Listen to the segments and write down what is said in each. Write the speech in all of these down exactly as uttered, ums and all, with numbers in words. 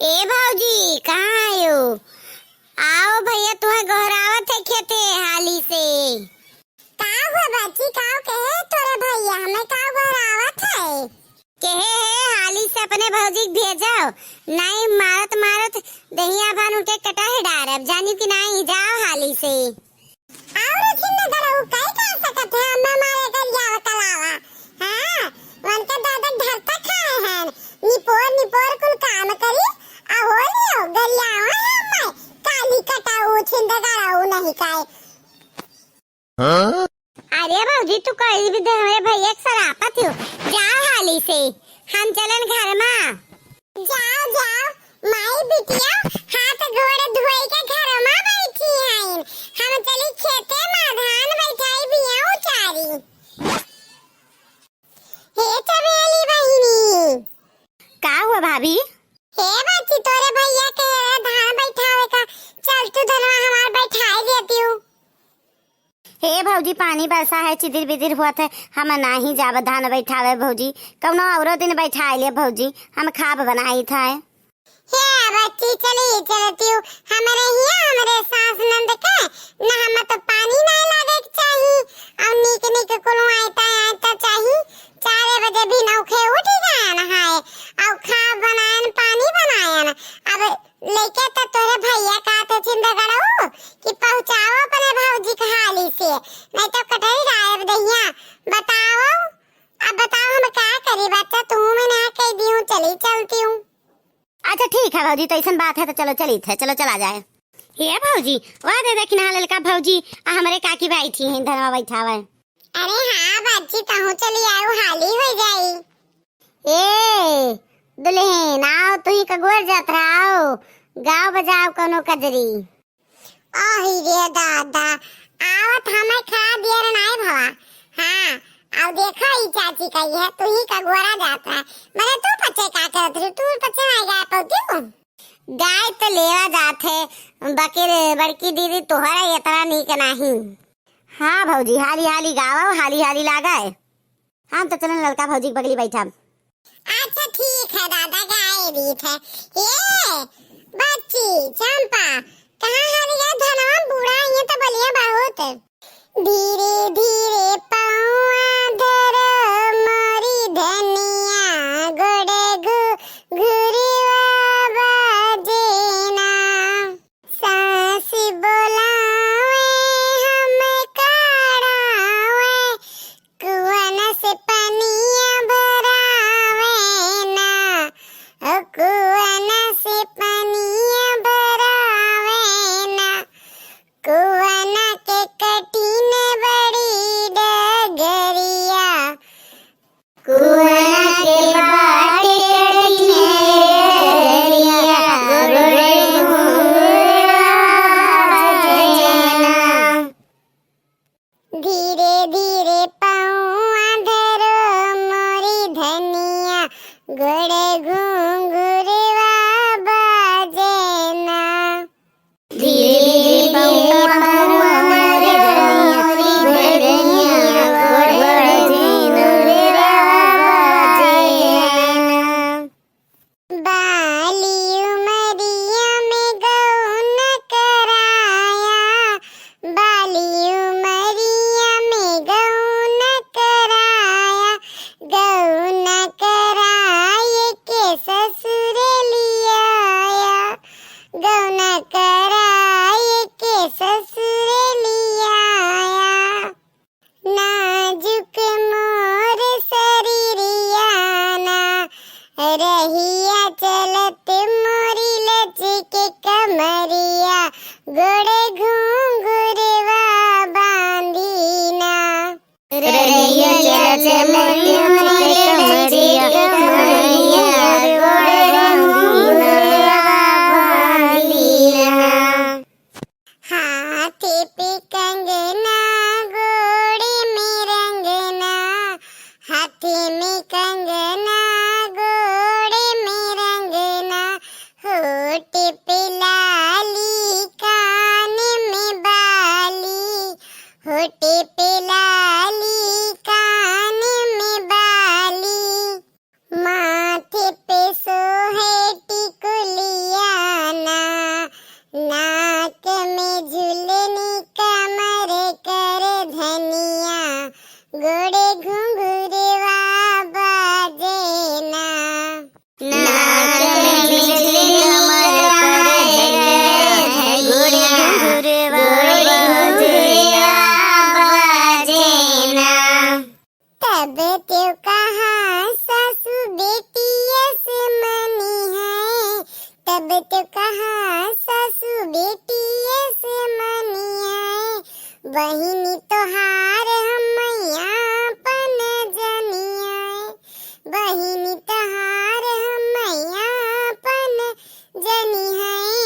ए भौजी, कहाँ आयो? आओ भैया, तुहे गोहरावत है खेते हाली से। का हुआ बच्ची, का कहे तोरे भैया, हमें का गोहरावत है? कहे है हाली से अपने भौजी के भेजो, नहीं मारत मारत दहिया भान उनके कटाही डारब, जानी कि नहीं, जाओ हाली से। और छिन दरऊ कई कर सकत है, अम्मा मारे गरियावा कलावा। हाँ, उनके दादा ढरता खाए हैं, निपोर निपोर कुल काम करी, आ हो लियो गरियावा है अम्मा, काली कटाऊ छिन दरऊ नहीं काए। अरे भौजी, तू कही भी दे हमरे भैया के सरापत हो। जाओ हाली से, हम चलन घर मा। जाओ, जाओ, माई बिटिया हाथ गोड़ धोई के घर मा बैठी हईन, हम चली खेते मा धान बैठाई बिया उचारी। हे चमेली बहिनी। का हुआ भाभी? हे बच्ची, तोरे भैया के धान बैठावे का, चल तू धनवा हमार बैठाए देती हूँ। हे भौजी, पानी बरसा है, चिदिर बिदिर हुआ थे, हम नाही जाब धान बैठावे भौजी, कौनो औरो दिन बैठाए ले भौजी, हम खाब बनाई था। हे बच्ची, चली चलती हूँ, हमरे हिया हमरे सास नंद के न हम तो पानी नहीं लागे के चाही, और नीक नीक कुल आयता आयता चाही, चारे बजे भी नौखे उठी जाए नहाए, और खाब बनायन पानी बनायन। अब लेके तो तोरे भैया का तो छिंदगड़ऊ कि पहुँचाओ अपने भौजी के हाली से, नहीं तो कटरी गायब दहिया। बताओ, अब बताओ हम का करी बच्चा, तू मैं ना कह दी हूँ, चली चलती हूँ। अच्छा ठीक है भौजी, तो ऐसन बात है तो चलो चली थे, चलो चला जाए। हे भौजी, वह दे देखी ना ललका भौजी, आ हमरे काकी बैठी हैं धनवा बैठावे। अरे हाँ बच्ची, तहूँ चली आओ, हाली हो जाई। ए दुल्हन, आओ तुही का गोर जात रहा, आओ गाओ बजाओ कोनो कजरी। ओही रे दादा, आवत हमें खड़ा दियर नाय भवा। हाँ, अब देखो ई चाची कही है, तुही का गोरा जात रहा। मने तू पचे का करत रही, तू पचे नहीं गाय पौती हूँ। गाय तो लेवा जात है, बाकी रे बड़की दीदी तोहरा इतना नीक नहीं। हाँ भौजी, हाली हाली गावा, हाली हाली लागे। हम तो चलन ललका भौजी के बगली बैठब। अच्छा ठीक है दादा, गाए दीत है। ए बच्ची चंपा, कहाँ हारी गए धनवा बूढ़ा, ये तो बलिया बहुत। धीरे धीरे पौआ धर, मोरी धनिया गोड़ घु-, घुरवा बाजेना। सास बोलावे हम काढ़ावे, कुआन से पनिया भरावे ना, ओ कुआन से पनिया भरावे ना, कुआन के कठिन बड़ी डगरी। तब तो कहा सासू बेटी ऐसे मनियाए, बहिनी तोहार हम आपन जनियाए, बहिनी तोहार हम आपन जनियाए।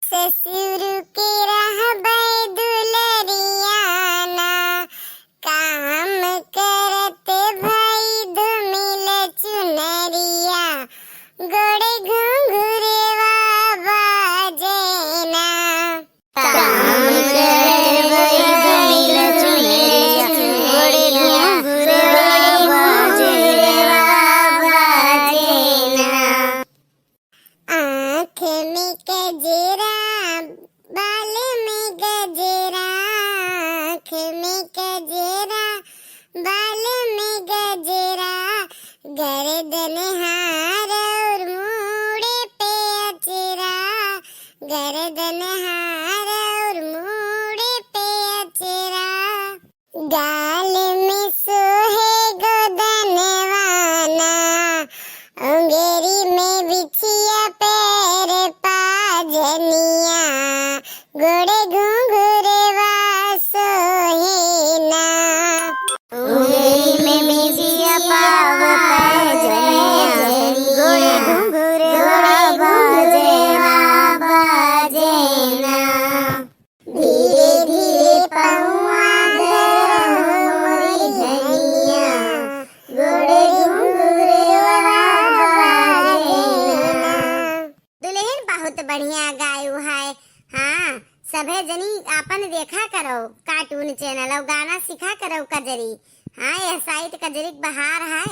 ससुर के रहबै दुलरिया ना, काम करत भई धुमिल चुनरिया, गोड़ घुंघुरवा बाजे ना। काम करत भई धुमिल चुनरिया, गोड़ घुंघुरवा बाजे ना। आँख में कजरा, बाल में गजरा, आँख में कजरा, बाल में गजरा, गर्दन हार और मूड़े पे अचरा, गर्दन हार और मूड़े पे अचरा। गाल में सोहे गोदनवाना, उंगरी में बिछिया पैर पाजनिया, गोड़ घुंघुरवा सोहे ना। उंगरी में बिछिया पाव पाजनिया, गोड़ घुंघुरवा बाजे ना, बाजे ना। धीरे धीरे पौआ धरहु मोरी धनिया, गोड़ घुंघुरवा बाजे ना। दुलहिन बहुत बढ़िया गायु है। हाँ, सभे जनी आपन देखा करो cartoon channel और गाना सीखा करो कजरी। हाँ, यह site कजरी के बहार है।